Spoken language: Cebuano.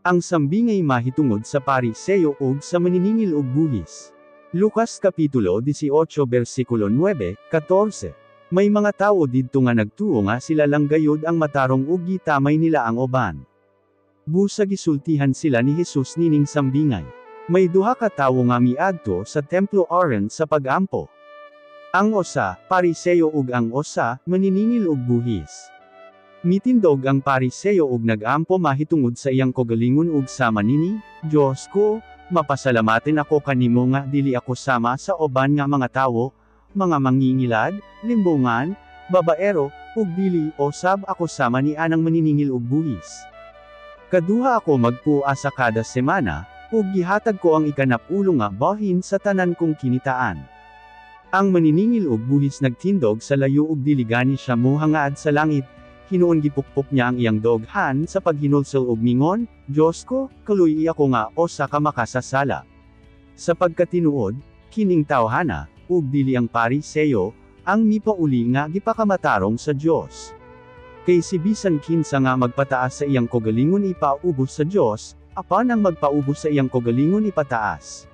Ang sambingay mahitungod sa Pariseo ug sa maniningil og buhis. Lucas Kapitulo 18 versikulo 9, 14. May mga tawo didto nga nagtuo nga sila lang gayud ang matarong ug gitamay nila ang uban. Busa gisultihan sila ni Jesus nining sambingay. May duha ka tawo nga miadto sa templo aron sa pagampo. Ang usa, Pariseo, ug ang usa, maniningil og buhis. Mitindog ang Pariseo ug nagampo mahitungod sa iyang kaugalingon ug sama nini, "Dios ko, mapasalamaten ako kanimo nga dili ako sama sa uban nga mga tawo, mga mangingilad, limbongan, babaero, ug dili osab ako sama ni anang maniningil og buhis. Kaduha ako magpua sa kada semana, ug gihatag ko ang ikanapulo nga bahin sa tanan kong kinitaan." Ang maniningil og buhis nagtindog sa layo ug dili gani siya mohangaad sa langit, hinuon gipukpok niya ang iyang dughan sa paghinulsol ug mingon, "Dios ko, kaluy-i ako nga usa ka makasasala." Sa pagkatinuod, kining tawhana, ug dili ang Pariseo, ang mipauli nga gipakamatarong sa Dios. Kay si bisan kinsa nga magpataas sa iyang kaugalingon ipaubos sa Dios, apan ang magpaubos sa iyang kaugalingon ipataas.